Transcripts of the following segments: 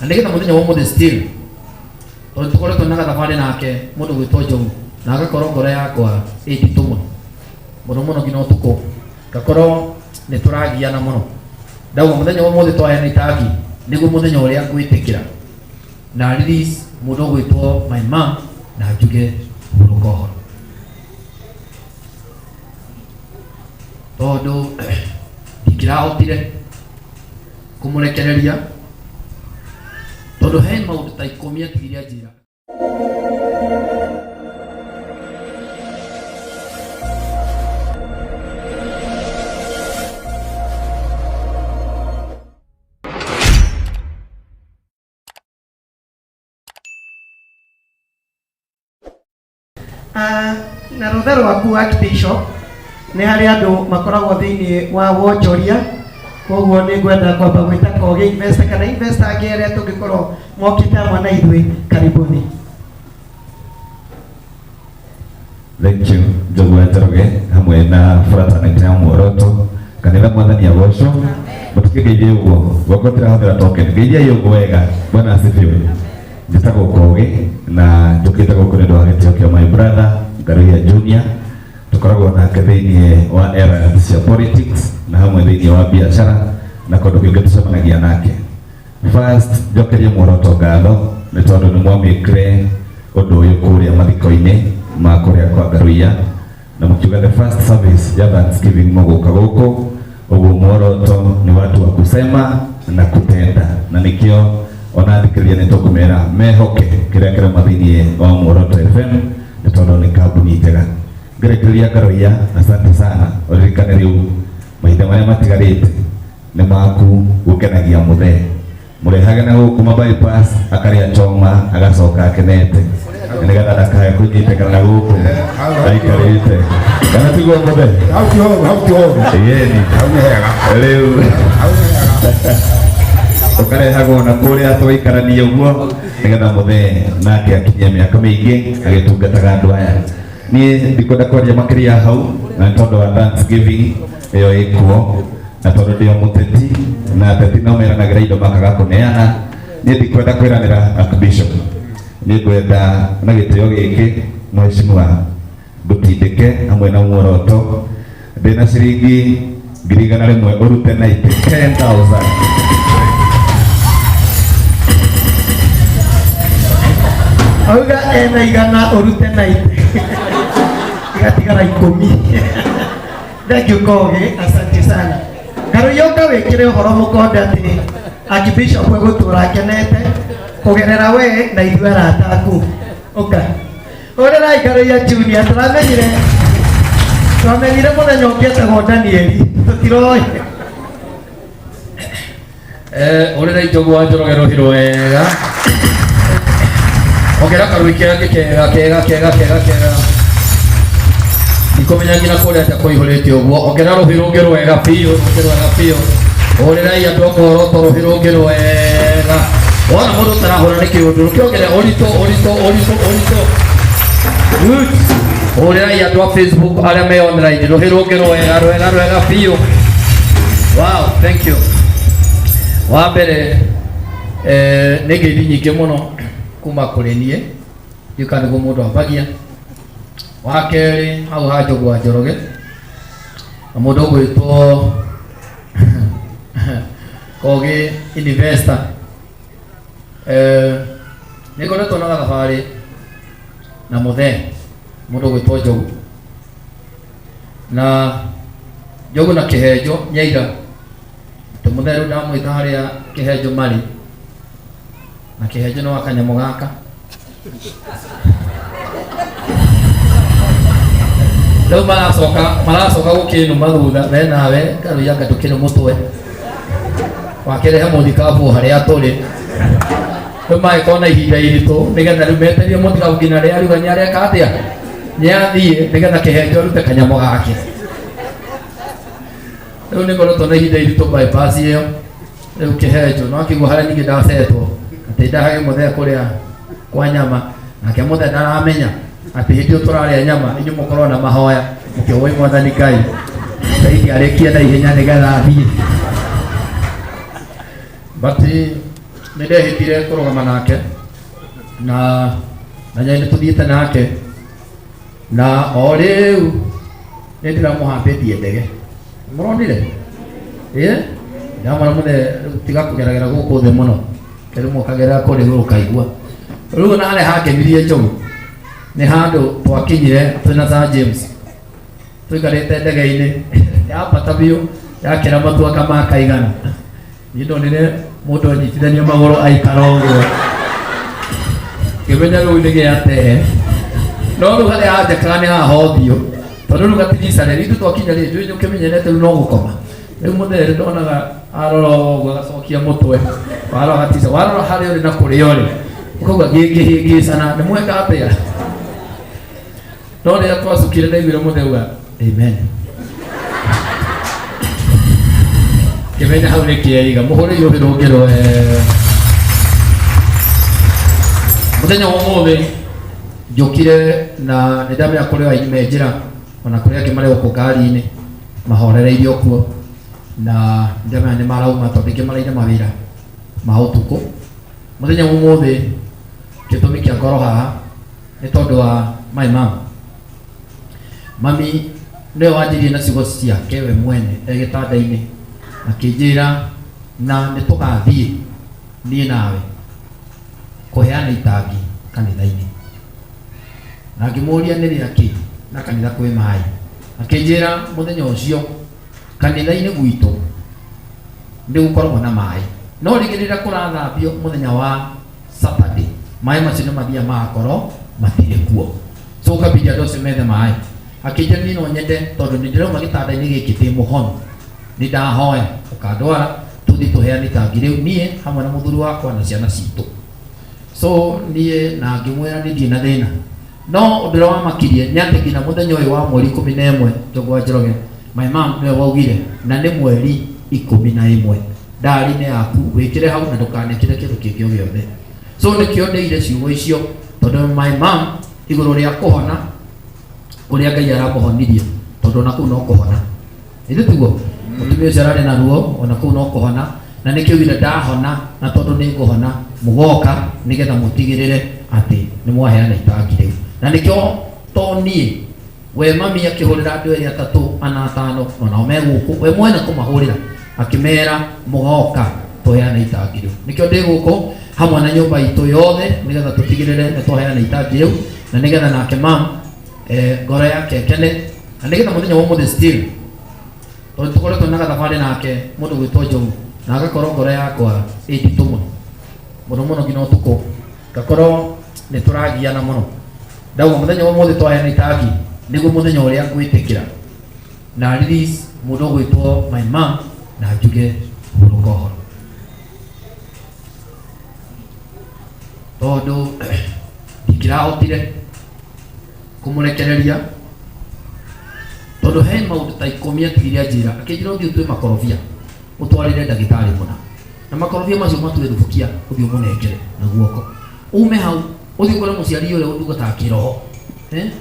Na nĩgetha mũthenya wa ũmũthĩ still tondũ tũkoretwo na gathabarĩ nake mũndũ gwĩtwo Njogu na agakorwo ngoro yakwa ĩ nditũ mũno mũno mũno nginya ũtukũ ngakorwo nĩ tũragiana mũno. Ndauga mũthenya wa ũmũthĩ twaheana itangi nĩguo mũthenya ũrĩa ngwĩtĩkĩra na release mũndũ ũgwĩtwo my mom na njuge hurũka ũhoro tondũ ndingĩrahotire kũmũrekereria tondũ he maũndũ ta 10 atigire anjĩra. Ah, na rũtha rwaku Archbishop nĩ harĩ andũ makoragwo thĩinĩ wa wonjoria, koguo nĩ ngwenda kwamba gwĩta Kogi Investor kana investor angĩ arĩa tũngĩkorwo mokĩte hamwe na ithuĩ. Karibuni. Thank you Njogu wa Njoroge hamwe na fraternity ya Muoroto kanitha. Mwathani agocwo. Mũtikĩngeithie ũguo gwakwa, tĩrahũthĩra token. Ngeithiai ũguo wega. Bwana asifiwe. Njĩtagwo Kogi na njũkĩte gũkũ nĩ ũndũ wa gĩtĩo kĩa my brother Ngaruiya Junior. Tũkoragwo nake thĩinĩ wa era cia politics na hamwe thĩinĩ wa biacara na kũndũ kũingĩ tũcemanagia nake. First, njokerie Muoroto ngatho nĩ tondũ nĩ mwamĩkire ũndũ ũyũ kũrĩa mathiko-inĩ ma kũrĩa kwa Ngaruiya na mũkiuga the first service ya Thanksgiving mũgũka gũkũ. Ũguo Muoroto ni watu wa kusema na kutenda, na nĩkĩo ona thikĩrĩria nĩ tũkũmera mehoke kĩrĩa kĩrauma thĩinĩ wa Muoroto FM nĩ tondũ nĩ kambuni njega. Ngĩrĩkĩrĩria, Ngaruiya, asante sana. Ũririkane rĩu mahinda marĩa matigarĩte nĩ maku gũkenagia mũthee, mũrehage na gũkũ ma bypass akarĩa choma agacoka akenete nĩgetha ndakae kũnyitĩkana na gũkũ aikarĩte, kana tiguo mũthee? Hau ti horu, hau ti horu. Yeni. Hau nĩ hega. Rĩu Hau nĩ hega. ũkarehagwo na kũrĩa tũgaikarania ũguo nĩgetha mũthee nake akinyie mĩaka mĩingĩ agĩtungataga andũ aya. Niĩ ndikwenda kwaria makĩria hau na nĩ tondũ wa Thanksgiving ĩyo ĩkuo, na tondũ ndĩ o mũteti na ateti no meranagĩra indo makaga kũneana, niĩ ndikwenda kwĩranĩra. Archbishop, niĩ ngwenda na gĩtĩo gĩkĩ, mheshimiwa, ngũtindĩke hamwe na Muoroto ndĩna ciringi 100,000 ũrute na itĩ 10,000. Auga ena 100 ũrute na ite igatigara 10. Thank you, Kogi, asante sana. Ngaruiya, ũka wĩkĩre ũhoro mũkonde atĩ Archbishop egũtũra akenete kũgerera we na ithuĩ arata aku. Ũka ũrĩrai Ngaruiya Junior. Tũramenyire mũthenya ũngĩ etagwo Danieli, tũtiroĩ. Ũrĩra Njogu wa Njoroge rũhi rwega. Ongera karũi kangĩ kega kega kega kega kega. Ndikũmenya nginya kũrĩa nja kũihũrĩte ũguo. Ongera rũhi rũngĩ rwega biũ, rũngĩ rwega biũ. Ũrĩrai andũ a Muoroto rũhi rũngĩ rwega. Wona mũndũ ũtarahũra nĩ kĩũndũ, rũkĩongere ũritũ ũritũ ũritũ ũritũ. Good. Ũrĩrai andũ a Facebook arĩa me online rũhi rũngĩ rwega rwega rwega biũ. Wow, thank you. Wa mbere nĩ ngeithi nyingĩ mũno kuma kũrĩ niĩ, ndiũĩ kana nĩguo mũndũ ambagia. Wa kerĩ, hau ha Njogu wa Njoroge na mũndũ ũgwĩtwo Kogi Investor, nĩ ngoretwo na gathabarĩ na mũthee mũndũ ũgwĩtwo Njogu na Njogu na Kĩhenjo nyaira atĩ mũthee rĩu ndamwĩta harĩa Kĩhenjo marĩ na Kĩhenjo nĩ wa kanyamũ gaka rĩu maracoka gũkĩnuma thutha. We nawe Ngaruiya anga ndũkĩrĩ mũtwe wakĩrehe mũthikabu harĩa tũrĩ. Rĩu magĩkorwo na ihinda iritũ nĩgetha rĩu meterie mũthikabu nginya rĩrĩa ariuga nĩ areka atĩa, nĩ athiĩ, nĩgetha Kĩhenjo arute kanyamũ gake. Rĩu nĩ ngoretwo na ihinda iritũ bypass ĩyo. Rĩu Kĩhenjo no akĩigua harĩa ningĩ ndacetwo atĩ ndahage mũthee kũrĩa kwa nyama, nake mũthee ndaramenya atĩ hĩndĩ ĩyo tũrarĩa nyama inyuĩ mũkorwo na mahoya mũkĩhoe Mwathani Ngai teithia arĩkie na ihenya nĩgetha athiĩ. But Nĩ ndehĩtire kũrũgama nake na na nyai nĩ tũthiĩte nake na o rĩu nĩ ndĩramũhambĩtie ndege. Mũronire? Ĩ? Ndamwĩra mũthee rĩu tiga kũgeragera gũkũ thĩ mũno. Rĩu mũkagerera kũrĩa igũrũ ũkaigua. Rĩu ona harĩa hangenirie Njogu nĩ handũ twakinyire twĩna Sir James tũikarĩte ndege-inĩ yambata biũ yakĩra matuaka ma kaigana. Niĩ ndonire mũndũ anyitithania magũrũ aikara ũguo ngĩmenya rĩu nĩ gĩatee no rĩu harĩa hanjakaga nĩ haha ũthiũ tondũ rĩu gatinicane rĩu ithuĩ twakinya rĩ njũĩ ũkĩmenyerete rĩu no gũkoma rĩu mũthee rĩ ndonaga arora ũguo agacokia mũtwe warora gatica warora harĩa ũrĩ na kũrĩa ũrĩ ũkauga ngĩngĩhĩngĩcana nĩ mweka atĩa no rĩrĩa twacukire ndaiguire mũthee auga amen kĩmenya hau nĩ kĩaiga mũhũre rũhĩ rũngĩ rwega mũthenya wa ũmũthĩ njũkire na nĩ ndamenya kũrĩ aini me njĩra ona kũrĩ angĩ marĩ gũkũ ngari-inĩ mahorereirio kuo na nĩ ndamenya nĩ marauma tondũ aingĩ maraire mawĩra ma ũtukũ mũthenya wa ũmũthĩ gĩtũmi kĩa ngoro haha nĩ tondũ wa my mom. Mami nĩwe wanjĩrire na ciugo ciake we mwene e gĩtanda-inĩ akĩnjĩra na nĩ tũgathiĩ niĩ nawe kũheana itangi kanitha-inĩ. Na ngĩmũria nĩ rĩa kĩ na kanitha kwĩ maĩ. Akĩnjĩra mũthenya ũcio kanitha-inĩ gwitũ nĩ gũkoragwo na maĩ no rĩngĩ rĩrĩa kũrathambio mũthenya wa Saturday maĩ macio nĩ mathiaga magakorwo matirĩ kuo so ũkambĩrĩria andũ acio methe maĩ akĩnjĩra niĩ no nyende tondũ nĩ ndĩrauma gĩtanda-inĩ gĩkĩ ndĩ mũhonu nĩ ndahoya ũkandwara tũthiĩ tũheane itangi rĩu niĩ hamwe na mũthuri wakwa na ciana citũ so niĩ na ngĩmwĩra nĩ ndirĩ na thĩna no ũndũ ũrĩa wamakirie nĩ atĩ nginya mũthenya ũyũ wa mweri 11 Njogu wa Njoroge my mom nĩwe waugire na nĩ mweri 11 ndari-inĩ yaku wĩkĩre hau na ndũkanekĩre kĩndũ kĩngĩ o gĩothe so nĩkĩo ndĩire ciugo icio tondũ my mom igũrũ rĩa kũhona ũrĩa Ngai aramũhonirie tondũ ona kũu no kũhona ithuĩ tiguo mũtumia ũcio ararĩ na ruo ona kũu no kũhona na nĩkĩo augire ndahona na tondũ nĩ ngũhona mũgoka nĩgetha mũtigĩrĩre atĩ nĩ mwaheana itangi rĩu na nĩkĩo to niĩ we mami akĩhũrĩra andũ erĩ atatũ ana atano onao me gũkũ we mwene kũmahũrĩra akĩmera mũgoka tũheane itangi rĩu nĩkĩo ndĩ gũkũ hamwe na nyũmba itũ yothe nĩgetha tũtigĩrĩre nĩ twaheana itangi rĩu na nĩgetha nake mam ngoro yake ĩkene na nĩgetha mũthenya wa ũmũthĩ still tondũ tũkoretwo na gathabarĩ nake mũndũ gwĩtwo Njogu na agakorwo ngoro yakwa ĩ nditũ mũno mũno mũno nginya ũtukũ ngakorwo nĩ tũragiana mũno ndauga mũthenya wa ũmũthĩ twaheana itangi nĩguo mũthenya ũrĩa ngwĩtĩkĩra na release mũndũ ũgwĩtwo my mom na njuge hurũka ũhoro tondũ ndingĩrahotire kũmũrekereria tondũ he maũndũ ta ikũmi atigire anjĩra akĩnjĩra ũthiĩ ũtue makorobia ũtwarĩre ndagĩtarĩ mũna na makorobia macio matue thubukia ũthiĩ ũmũnengere na guoko ume hau ũthiĩ ũkore mũciari ũrĩa ũndungataga kĩroho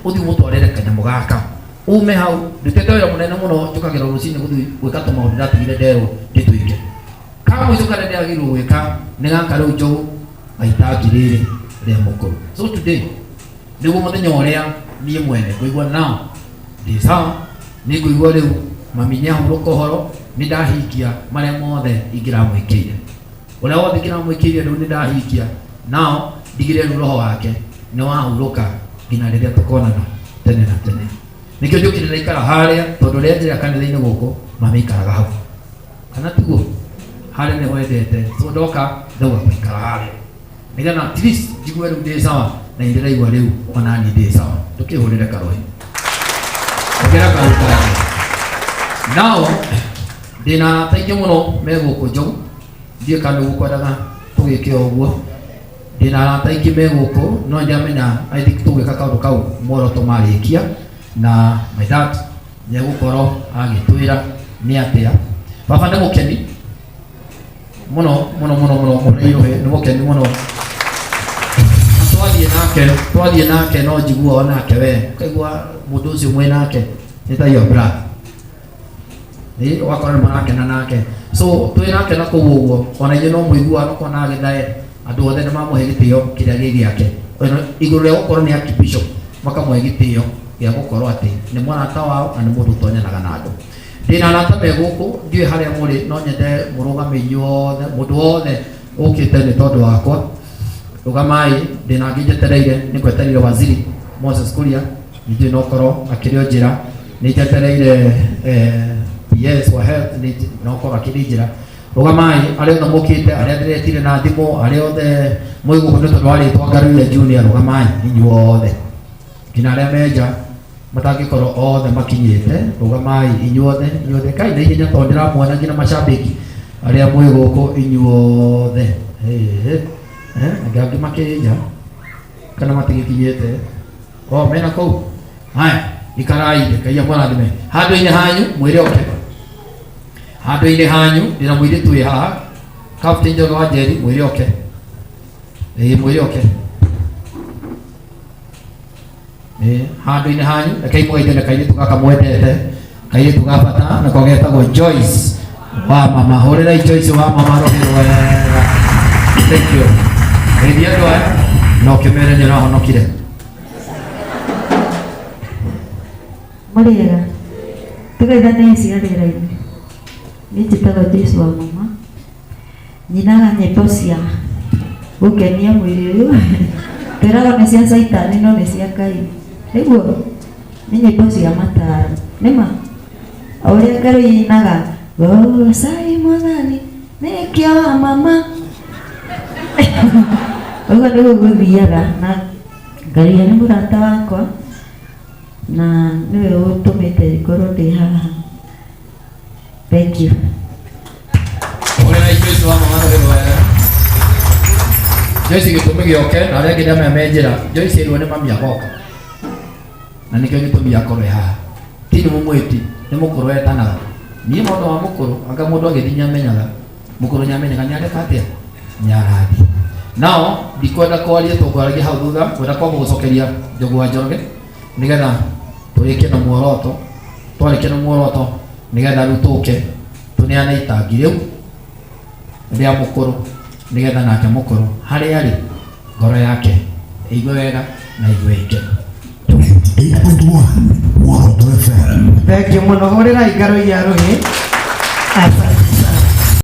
ũthiĩ ũmũtwarĩre kanyamũ gaka ume hau ndutĩte wĩra mũnene mũno njũkagĩra rũcinĩ gũthiĩ gwĩka tũmaũndũ ndatigire nderwo ndĩtwĩke ka mũico karĩa ndĩragĩrĩirwo gwĩka nĩ gaka rĩu njogu gaitangi rĩrĩ rĩa mũkũrũ so today nĩguo mũthenya ũrĩa niĩ mwene ngũigua nao ndĩ sawa nĩ ngũigua rĩu mami nĩ ahurũka ũhoro nĩ ndahingia marĩa mothe ingĩramwĩkĩire ũrĩa wothe ingĩramwĩkĩire rĩu nĩ ndahingia nao ndigire rĩu roho wake nĩ wahurũka nginya rĩrĩa tũkonana tene na tene nĩkĩo njũkire ndaikara harĩa tondũ rĩrĩa njĩra kanitha-inĩ gũkũ mami aikaraga hau kana tiguo harĩa nĩho endete so ndoka ndauga gũikara harĩa nĩgetha at least njigue rĩu ndĩ sawa na ndĩraigua rĩu ona niĩ ndĩ sawa ndũkĩhũrĩre karũhĩ ongera karũhĩ kangĩ nao ndĩna arata aingĩ mũno me gũkũ Njogu ndiũĩ kana nĩguo kwendaga tũgĩke o ũguo ndĩna arata aingĩ me gũkũ no ndamenya I think tũgwĩka kaũndũ kau muoroto marĩkia na my dad nĩegũkorwo agĩtwĩra nĩ atĩa baba nĩ mũkeni mũno mũno mũno mũno mũrĩirũhĩ nĩ mũkeni mũno twathiĩ nake no njigua onake we ũkaigua mũndũ ũcio mwĩ nake nĩ ta your brother nĩ ũgakora nĩ marakena nake So twĩ nake na kũu ũguo, ona inyuĩ no mũiguaga no kona agĩthae andũ othe nĩ mamũhe gĩtĩo kĩrĩa gĩ gĩake. Igũrũ rĩa gũkorwo nĩ archbishop, makamũhe gĩtĩo gĩa gũkorwo atĩ nĩ mũrata wao na nĩ mũndũ ũtonyanaga na andũ. Ndĩna arata me gũkũ, ndiũĩ harĩa mũrĩ, no nyende mũrũgame inyuothe, mũndũ wothe ũkĩte nĩ tondũ wakwa. Rũgamai, ndĩna angĩ njetereire, nĩ ngwetereire waziri Moses Kuria, ningĩ no korwo akĩrĩ o njĩra, nĩ njetereire PS wa health, nĩ no korwo akĩrĩ njĩra. Rũgamai, arĩa othe mũkĩte, arĩa ndĩretire na thimũ, arĩa othe mwĩ gũkũ nĩ tondũ wa rĩtwa Ngaruiya Junior, rũgamai inyuothe, nginya arĩa me nja matangĩkorwo othe makinyĩte, rũgamai inyuothe, inyuothe, kai na ihenya tondũ ndĩramuona nginya macambĩki arĩa mwĩ gũkũ inyuothe. Angĩ angĩ makĩrĩ nja kana matigĩkinyĩte, o mena kũu. Haya, ikarai, Ngai amũrathime. Handũ-inĩ hanyu mwĩre oke, handũ-inĩ hanyu ndĩna mũirĩtu wĩ haha, Captain Njoroge wa Njeri, mwĩre oke, ĩĩ mwĩre oke, ĩĩ handũ-inĩ hanyu. Rekei mũgeithio na kairĩtu gaka mwendete, kairĩtu ga bata, nako getagwo Joyce wa mama. Hũrĩrai Joyce wa mama rũhĩ rwega. Thank you. Geithia andũ aya na ũkĩmere nĩ ũrahonokire. Mũrĩega, tũgeithanie cia rĩera-inĩ. Niĩ njĩtagwo Joyce wa mama, nyinaga nyĩmbo cia gũkenia mwĩrĩ ũyũ. Twĩragwo nĩ cia caitani no nĩ cia Ngai. Nĩguo nĩ nyĩmbo cia mataro. Nĩma o ũrĩa Ngai ĩinaga, goocai Mwathani nĩkĩo wa mama. Ũguo nĩguo gũthiaga na Ngai nĩ mũrata wakwa na nĩwe ũtũmĩte ngorwo ndĩ haha. Thank you. Hũrĩrai Joyce wa mama rũhĩ rwega. Joyce gĩtũmi gĩoke na arĩa angĩ ndamenya me njĩra. Joyce ĩrwo nĩ mami agoka, na nĩkĩo gĩtũmi akorwo e haha. Ti nĩ mũmwĩti, nĩ mũkũrũ etanaga. Niĩ maũndũ ma mũkũrũ, anga mũndũ agĩthiĩ nĩamenyaga, mũkũrũ nĩamenyaga nĩareka atĩa, nĩarathiĩ. Nao ndikwenda kwaria tũngwaragia hau thutha, ngwenda kwamba gũcokeria Njogu wa Njoroge nĩgetha tũrĩkie na muoroto, twarĩkia na muoroto nĩgetha rĩu tũke tũneane itangi rĩu rĩa mũkũrũ, nĩgetha nake mũkũrũ harĩa arĩ ngoro yake ĩigue wega na ĩigue ĩkeno. 8.1 Muoroto FM. Thank you mũno, hũrĩrai Ngaruiya rũhĩ. Asante.